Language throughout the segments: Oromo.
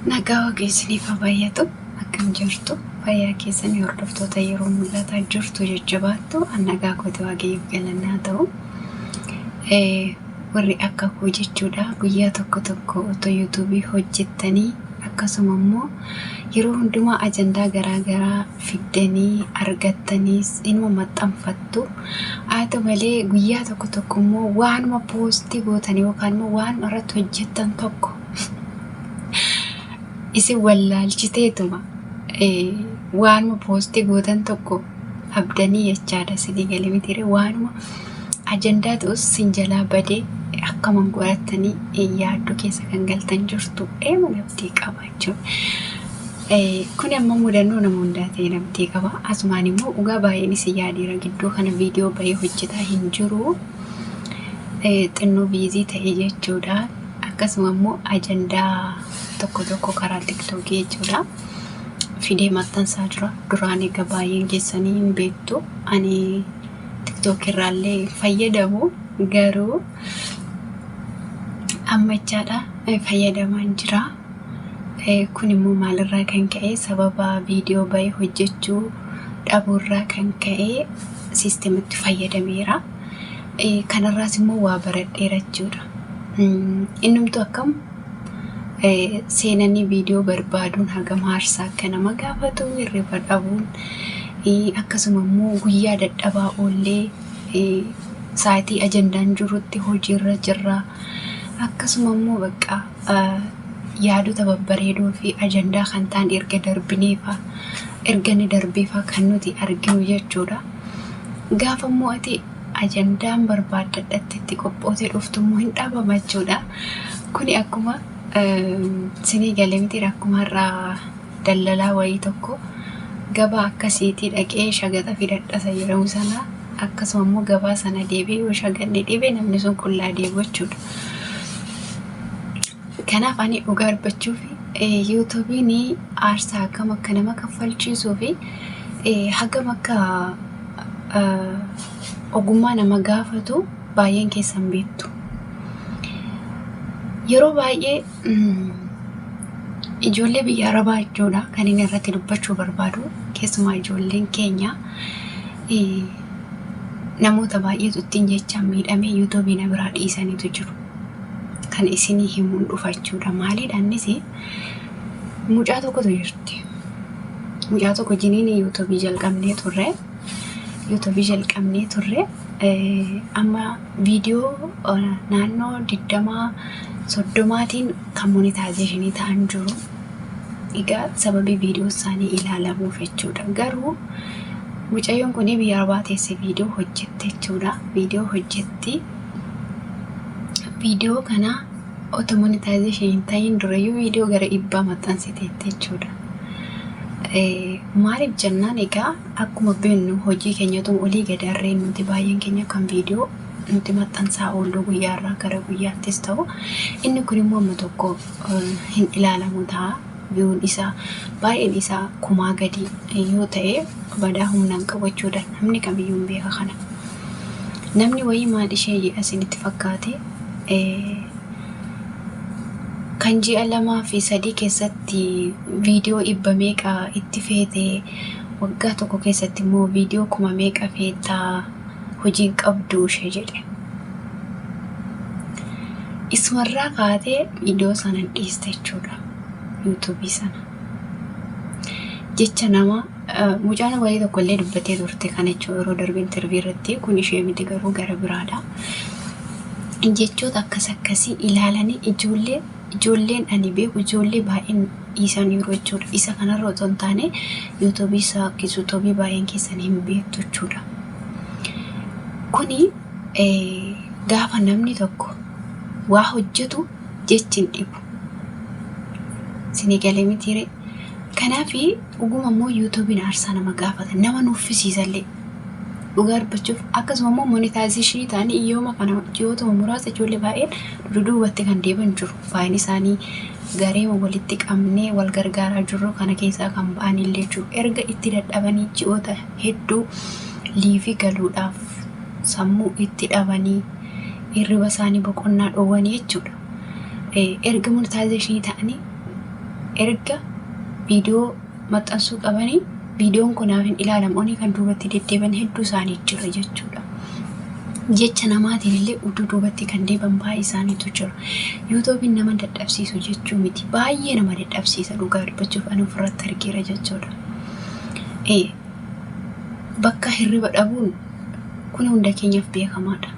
Nagaa Waaqayyo isiniif haa baay'atu. Akkam jirtu? Fayyaa keessanii hordoftoota yeroo mul'ataa jirtu jajjabaattu an nagaa kooti Waaqayyoof galannaa ta'u. Warri akka koo jechuudha guyyaa tokko tokko otoo yuutuubii hojjettanii akkasuma immoo yeroo hundumaa ajandaa garaa garaa fiddanii argattaniis inuma maxxanfattu. Haa ta'u malee guyyaa tokko tokko immoo waanuma poostii gootan yookaan immoo waanuma irratti hojjettan tokko isin wallaalchiteetuma waanuma poostii gootan tokko abdanii jechaadha isinii galee mitiire waanuma ajandaa ta'us sin jalaa badee akkuma godhattanii yaaddoo keessa kan galtan jirtu eeman abdii qaba jechuudha. Kun ammoo mudannoo nama hundaa ta'e abdii qaba. Asumaan immoo dhugaa baay'een isin yaadeera gidduu kana viidiyoo bahee hojjetaa hin jiru. Xinnoo biizii ta'e jechuudha. Akkasuma immoo ajandaa tokko tokko karaa tiktookii jechuudha. Fidee maxxansaa jira. Duraan egaa baay'een keessanii hin beektu. Ani tiktookii irraallee hin fayyadamu garuu amma jechaadha fayyadamaan jira. Kun immoo maalirraa kan ka'e sababa viidiyoo bahee hojjechuu dhabuurraa kan ka'e siistemitti fayyadameera. Kanarraas immoo waa baradheera jechuudha. Innumtuu akkam seenanii viidiyoo barbaaduun hagam aarsaa akka nama gaafatu hirriba dhabuun akkasuma immoo guyyaa dadhabaa oollee sa'aatii ajandaan jirutti hojiirra jirra. Akkasuma immoo bakka yaadota babbareedoo fi ajandaa kan ta'an erga darbineefa erga inni darbeefa kan nuti arginu jechuudha. Gaafa immoo ati ajandaan barbaaddadhatti itti qophootee dhuftu immoo hin dhabama jechuudha. Kuni akkuma sinii galee miti akkuma har'aa dallalaa wayii tokko gabaa akkasiitii dhaqee shagaxa fidadhasa jedhamu sana akkasuma immoo gabaa sana deebi'ee yoo shagadni dhibe namni sun qullaa deebi'u jechuudha. Kanaaf ani dhugaa dubbachuuf yuutuubiin aarsaa akkam akka nama kaffalchiisuu fi hagam akka ogummaa nama gaafatu baay'een keessan beektu. Yeroo baay'ee ijoollee biyya arabaa jechuudha kan inni irratti dubbachuu barbaadu keessumaa ijoolleen keenya namoota baay'eetu ittiin jechaan miidhamee yuutuubii na biraa dhiisaniitu jiru. Kan isinii himuun dhufa jechuudha. Maaliidha innis mucaa tokkotu jirti. Mucaa tokko jiniin yuutuubii jalqabnee turre. Yuutuubii jalqabnee turre. Amma viidiyoo naannoo 20 30tiin kan monetaayizeeshinii ta'an jiru. Egaa sababii viidiyoo isaanii ilaalamuuf jechuudha. Garuu mucayyoon kun biyya arabaa teessee viidiyoo hojjette jechuudha. Viidiyoo hojjetti. Viidiyoo kana otoo monetaayizeeshinii hin ta'in durayyuu viidiyoo gara 100 maxxansiteetti jechuudha. Maaliif jennaan egaa akkuma beeknu hojii keenyatu olii gadi harreen nuti baay'een keenya kan viidiyoo nuti maxxansaa oollu guyyaarraa gara guyyaattis ta'u inni kun immoo amma tokko hin ilaalamu ta'a. Viyuun isaa baay'een isaa kumaa gadi yoo ta'e badaa humnaan qabachuudha. Namni kamiyyuu hin beeka kana. Namni wayii maal ishee jedha isinitti fakkaate kan ji'a 2 fi 3 keessatti viidiyoo dhibba meeqa itti feete waggaa tokko keessatti immoo viidiyoo kuma meeqa feetaa hojiin qabdu ishee jedhe. Isumarraa kaatee viidiyoo sana dhiiste jechuudha. Yuutuubii sana. Jecha nama mucaan wayii tokko illee dubbatee turte kana jechuun yeroo darbe intarvii irratti kun ishee miti garuu gara biraadha. Jechoota akkas akkasii ilaalanii ijoollee ijoolleen ani beeku ijoollee baay'een dhiisaniiru jechuudha. Isa kanarra otoo hin taane yuutuubii isaa yuutuubii baay'een keessan hin beektu jechuudha. Kuni gaafa namni tokko waa hojjetu jechi hin dhibu. Isinii galee mitiiree? Kanaaf dhuguma immoo yuutuubiin aarsaa nama gaafata. Nama nuffisiisallee. Dhugaa dubbachuuf akkasuma immoo monetaayizeeshinii ta'anii yooma kana ji'ootuma muraasa ijoollee baay'een duduubatti kan deebi'an jiru. Baay'een isaanii garee walitti qabnee wal gargaaraa jirru kana keessaa kan ba'an illee jiru. Erga itti dadhabanii ji'oota hedduu liivii galuudhaaf sammuu itti dhabanii hirriba isaanii boqonnaa dhoowwanii jechuudha. Erga monetaayizeeshinii ta'anii Erga viidiyoo maxxansuu qabanii viidiyoon kun naaf hin ilaalamu onii kan duubatti deddeeban hedduu isaanii jira jechuudha. Jecha namaatiin illee utuu duubatti kan deeban baay'ee isaaniitu jira. Yuutuubiin nama dadhabsiisu jechuu miti. Baay'ee nama dadhabsiisa dhugaa dubbachuuf ani ofirratti argeera jechuudha. Bakka hirriba dhabuun kun hunda keenyaaf beekamaadha.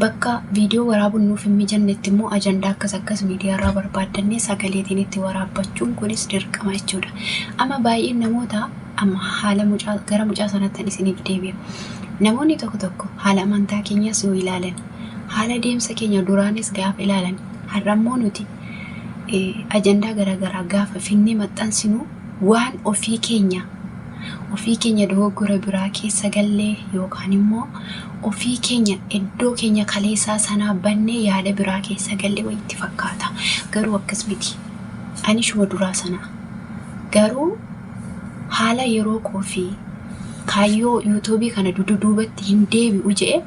Bakka viidiyoo waraabuun nuuf hin mijannetti immoo ajandaa akkas akkas miidiyaarraa barbaaddannee sagaleetiin itti waraabbachuun kunis dirqama jechuudha. Amma baay'een namoota amma haala mucaa gara mucaa sanatti isiniif deebi'a. Namoonni tokko tokko haala amantaa keenyas yoo ilaalan, haala deemsa keenya duraanis gaafa ilaalan, har'ammoo nuti ajandaa garaagaraa gaafa finnee maxxansinu waan ofii keenya dogoggora biraa keessa gallee yookaan immoo ofii keenya iddoo keenya kaleessaa sanaa bannee yaada biraa keessa gallee wayitti fakkaata. Garuu akkas miti. Ani shuma duraa sana. Garuu haala yeroo koo fi kaayyoo yuutuubii kana duubatti hin deebi'u jedheen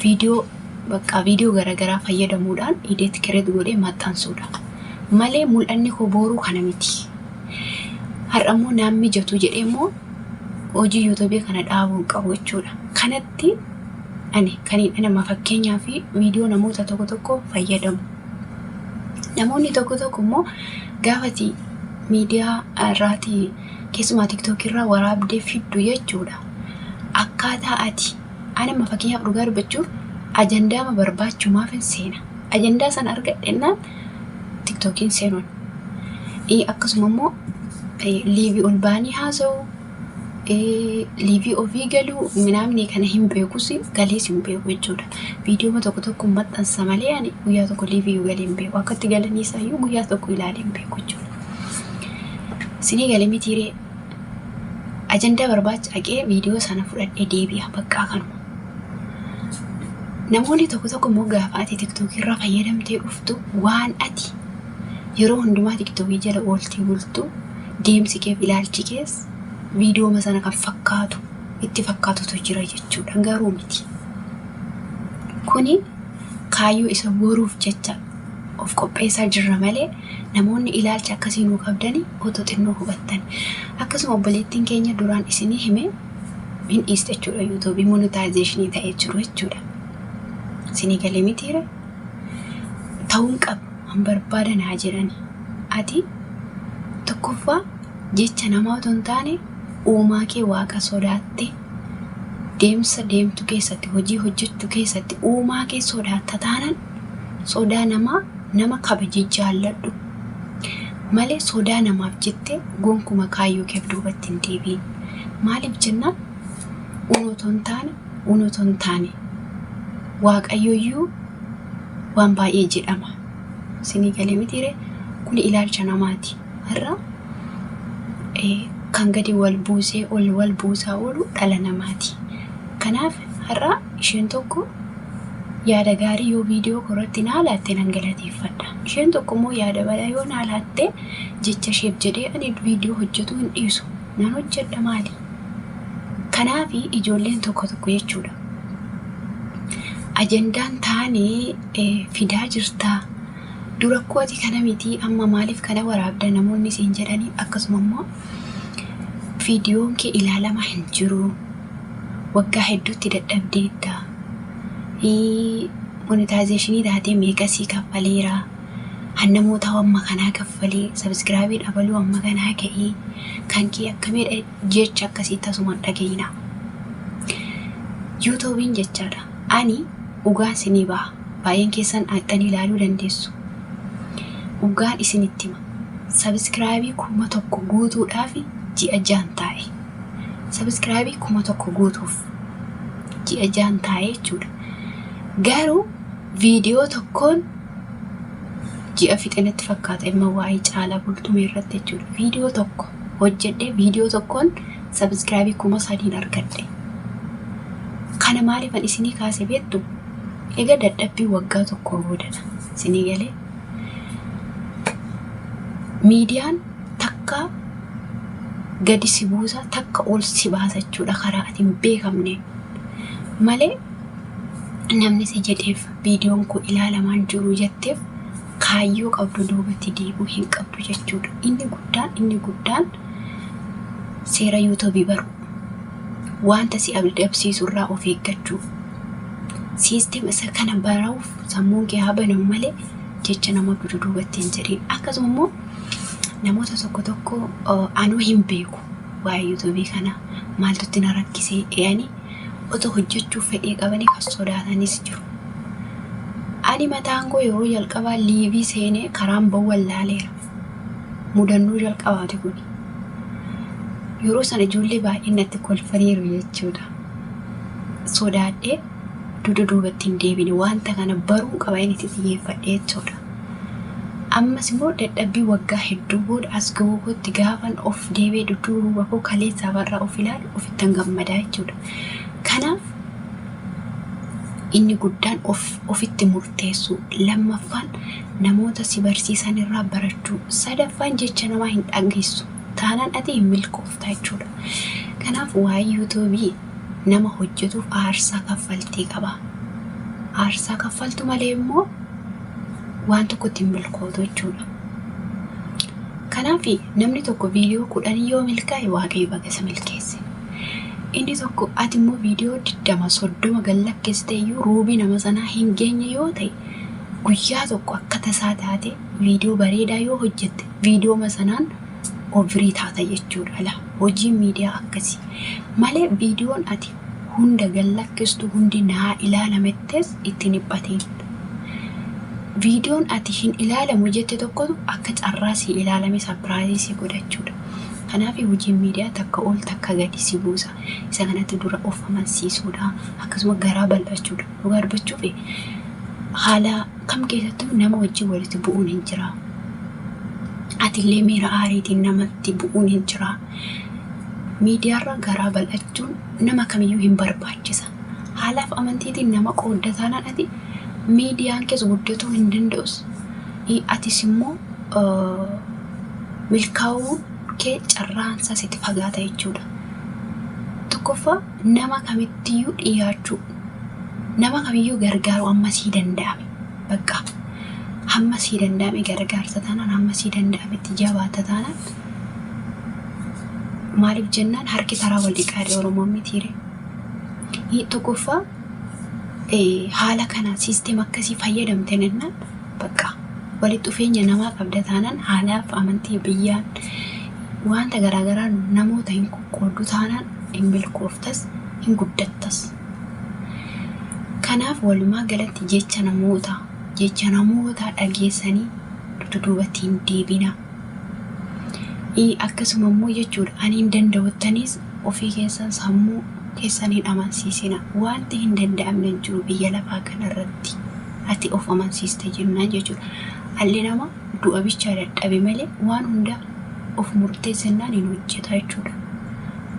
viidiyoo bakka viidiyoo garaagaraa fayyadamuudhaan edit create godhee maxxansuudha. Malee mul'anni koo booruu kana miti. Har'ammoo naan mijatu jedhee immoo hojii yuutuubii kana dhaabuu hin qabu jechuudha. Kanatti ani kan nama fakkeenyaa fi viidiyoo namoota tokko tokko fayyadamu. Namoonni tokko tokko immoo gaafati miidiyaa irraatii keessumaa tiktookii irraa waraabdee fiddu jechuudha. Akkaataa ati ani amma fakkeenyaaf dhugaa dubbachuuf ajandaama barbaachumaaf hin seena. Ajandaa sana argadhennaan tiktookiin seenuun. Akkasuma immoo live ol ba'anii haasa'u, live ofii galuu minaamni kana hin beekus galees hin beeku jechuudha. Viidiyoo tokko tokko maxxansa malee ani guyyaa tokko live galee hin beeku. Akka itti galanii isaayyuu guyyaa tokko ilaalee hin beeku jechuudha. Isinii galee mitiiree ajandaa barbaacha dhaqee viidiyoo sana fudhadhee deebi'a bakka kanuma. Namoonni tokko tokko immoo gaafa ati tiktookii irraa fayyadamtee dhuftu waan ati yeroo hundumaa tiktookii jala ooltee bultu deemsi keef ilaalchi kees viidiyooma sana kan fakkaatu itti fakkaatutu jira jechuudha. Garuu miti. Kuni kaayyoo isa boruuf jecha of qopheessaa jirra malee namoonni ilaalcha akkasii nuu qabdanii otoo xinnoo hubattan. Akkasuma obboleettiin keenya duraan isinii hime hin dhiiste jechuudha yuutuubii monetization ta'ee jiru jechuudha. Isinii galee mitiire ta'uun qabu han barbaadan haa jedhani. Ati tokkoffaa jecha namaa otoo hin taane uumaa kee waaqa sodaatte deemsa deemtu keessatti hojii hojjechuu keessatti uumaa kee sodaatta taanaan sodaa namaa nama kabajii jaalladhu malee sodaa namaaf jettee gonkuma kaayyoo keef duubatti hin deebiin. Maaliif jennaan unotoo hin taane waaqayyoyyuu waan baay'ee jedhama. Isinii galee mitiire kun ilaalcha namaati. Har'a kan gadi wal buusee ol wal buusaa oolu dhala namaati. Kanaaf har'a isheen tokko yaada gaarii yoo viidiyoo irratti naa laatte nan galateeffadha. Isheen tokko immoo yaada badaa yoo naa laatte jecha isheef jedhee ani viidiyoo hojjetuu hin dhiisu. Nan hojjedha maali? Kanaaf ijoolleen tokko tokko jechuudha. Ajandaan taanee fidaa jirtaa. Dura kooti kana miti, amma maaliif kana waraabda namoonni siin jedhanii, akkasuma immoo viidiyoon kee ilaalamaa hin jiru. Waggaa hedduutti dadhabdeetta. Monetization taatee meeqasii kaffaleera. Namoota amma kanaa kaffalee subscribe dhabaluu amma kanaa ga'ee kan kee akkamiidha jecha akkasii tasuma hin dhageenye. Yuutuubiin jechaadha. Ani dhugaan isinii baha. Baay'een keessan dhaqxanii ilaaluu dandeessu. Dhugaan isinitti hima. Subscribe 1000 guutuudhaaf ji'a 6 taa'e. Subscribe 1000 guutuuf ji'a 6 taa'e jechuudha. Garuu viidiyoo tokkoon ji'a fixinatti fakkaata dhimma waa'ee caalaa bultumee irratti jechuudha. Viidiyoo tokko hojjedhee viidiyoo tokkoon subscribe 3000 argadhe. Kana maaliifan isinii kaase beektu? Egaa dadhabbii waggaa tokko boodadha. Isinii galee? Miidiyaan takka gadi si buusa, takka ol si baasa jechuudha karaa ati hin beekamne malee namni si jedheef viidiyoon kun ilaalamaan jiru jetteef Kaayyoo qabdu duubatti deebi'uu hin qabdu jechuudha. Inni guddaan seera YouTubeii baruu. Wanta si abdabsiisu irraa of eeggachuu. System isa kana baruuf sammuun kee haa banamu malee jecha nama duubatti hin jedhin. Akkasuma immoo namoota tokko tokko anuu hin beeku, waa'ee YouTubeii kana maaltu itti na rakkisee jedhanii otoo hojjechuuf fedhii qabanii kan sodaatanis jiru. Ani mataan koo yeroo jalqabaa liveii seenee karaan bahu wallaaleera. Mudannoo jalqabaati kuni. Yeroo sana ijoollee baay'een natti kolfaniiru jechuudha. Sodaadhee dugda duubatti hin deebine, wanta kana baruu qaba inni itti xiyyeeffadhee jechuudha. Ammas immoo dadhabbii waggaa hedduu booda as gahuu kootti gaafan of deebi'ee dudduuba koo kaleessaa barraa of ilaalu ofittan gammadaa jechuudha. Kanaaf inni guddaan of ofitti murteessuu, lammaffaan namoota si barsiisan irraa barachuu, sadaffaan jecha namaa hin dhageessu taanaan ati hin milkoofta jechuudha. Kanaaf waa'ee YouTubeii nama hojjetuuf aarsaa kaffaltii qaba. Aarsaa kaffaltu malee immoo waan tokkotti hin milkootu jechuudha. Kanaaf namni tokko viidiyoo 10 yoo milkaa'e, Waaqayyo baga isa milkeesse. Inni tokko ati immoo viidiyoo 20 30 gallakkiste iyyuu ruubii nama sanaa hin geenye yoo ta'e, guyyaa tokko akka tasaa taate viidiyoo bareedaa yoo hojjette, viidiyooma sanaan ofirii taata jechuudha. La hojiin miidiyaa akkasii malee viidiyoon ati hunda gallakkistu hundi naa ilaalamettees ittiin dhiphatiin. Viidiyoon ati hin ilaalamu jette tokkotu akka carraa si ilaalame surpriseii si godhachuudha. Kanaaf hojiin miidiyaa takka ol takka gadi si buusa. Isa kanatti dura of amansiisuudha. Akkasuma garaa bal'achuudha. Dhugaa dubbachuuf haala kam keessattuu nama wajjin walitti bu'uun hin jira. Atillee miira aariitiin namatti bu'uun hin jira. Miidiyaarra garaa bal'achuun nama kamiyyuu hin barbaachisa. Haalaaf amantiitiin nama qoodda taanaan ati miidiyaan keessa guddatuu hin danda'us. Atis immoo milkaa'uu kee carraansaa sitti fagaata jechuudha. Tokkoffaa, nama kamittiyyuu dhiyaachuu, nama kamiyyuu gargaaruu hamma sii danda'ame. Bakka hamma sii danda'ame gargaarsa taanaan, hamma sii danda'ametti jabaata taanaan, maaliif jennaan harki taraa wal dhiqaadhe Oromoon mitiire. Tokkoffaa, haala kana system akkasii fayyadamte nennaan, bakka walitti dhufeenya namaa qabda taanaan, haalaaf amantii biyyaan wanta garaagaraa namoota hin qoqqooddu taanaan, hin milkooftas, hin guddattas. Kanaaf walumaa galatti jecha namoota dhageessanii duubatti hin deebinaa. Akkasuma immoo jechuudha, ani hin danda'uttanis ofii keessan sammuu keessan hin amansiisina. Wanti hin danda'amne hin jiru biyya lafaa kanarratti. Ati of amansiiste jennaan jechuudha. Dhalli namaa du'a bichaa dadhabe malee waan hunda of murteessennaan hin hojjeta jechuudha.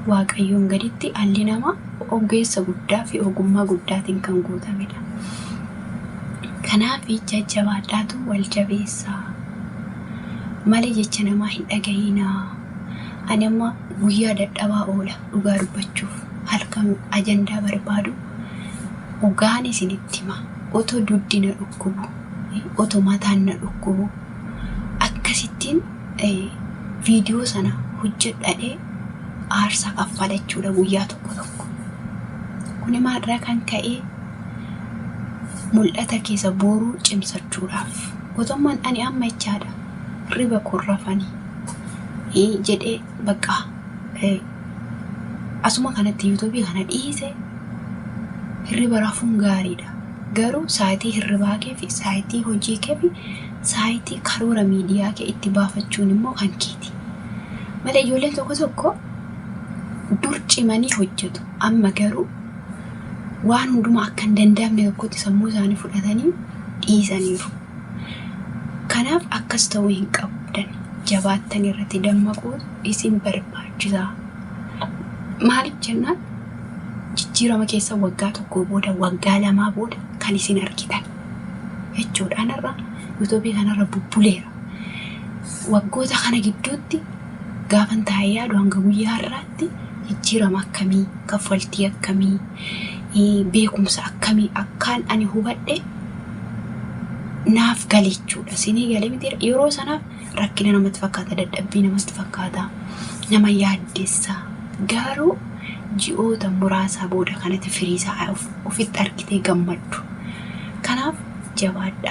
Waaqayyoon gaditti dhalli namaa ogeessa guddaa fi ogummaa guddaatiin kan guutamedha. Kanaaf jajjabaadhaatu wal jabeessaa. Malee jecha namaa hin dhagayinaa. Ani amma guyyaa dadhabaa oola, dhugaa dubbachuuf. Halkan ajandaa barbaadu dhugaan isinitti hima. Otoo duddi na dhukkubu, otoo mataan na dhukkubu, akkasittiin viidiyoo sana hojjedhadhee aarsaa kaffalachuudha guyyaa tokko tokko. Kuni maalirraa kan ka'e? Mul'ata keessa boruu cimsachuudhaaf. Otommaan ani amma jechaadha riba korrafanii jedhee bakka asuma kanatti YouTubeii kana dhiise, hirriba rafuun gaariidha. Garuu sa'aatii hirribaa kee fi sa'aatii hojii kee fi sa'aatii karoora miidiyaa kee itti baafachuun immoo kan keeti. Malee ijoolleen tokko tokko dur cimanii hojjetu. Amma garuu waan hundumaa akka hin danda'amne tokkotti sammuu isaanii fudhatanii dhiisaniiru. Kanaaf akkas ta'uu hin qabdan. Jabaattan irratti dammaquu isin barbaachisa. Maaliif jennaan, jijjiirama keessa waggaa tokko booda, waggaa 2 booda kan isin argitan jechuudha. Anarra YouTubeii kanarra bubbuleera. Waggoota kana gidduutti gaafan taa'ee yaadu, hanga guyyaa har'aatti jijjiirama akkamii, kaffaltii akkamii, beekumsa akkamii akkaan ani hubadhe. Naaf gale jechuudha. Isinii galee miti yeroo sanaaf rakkina namatti fakkaata, dadhabbii namatti fakkaata, nama yaaddessa. Garuu ji'oota muraasaa booda kanatti firiisaa ofitti argitee gammaddu. Kanaaf jabaadhaa.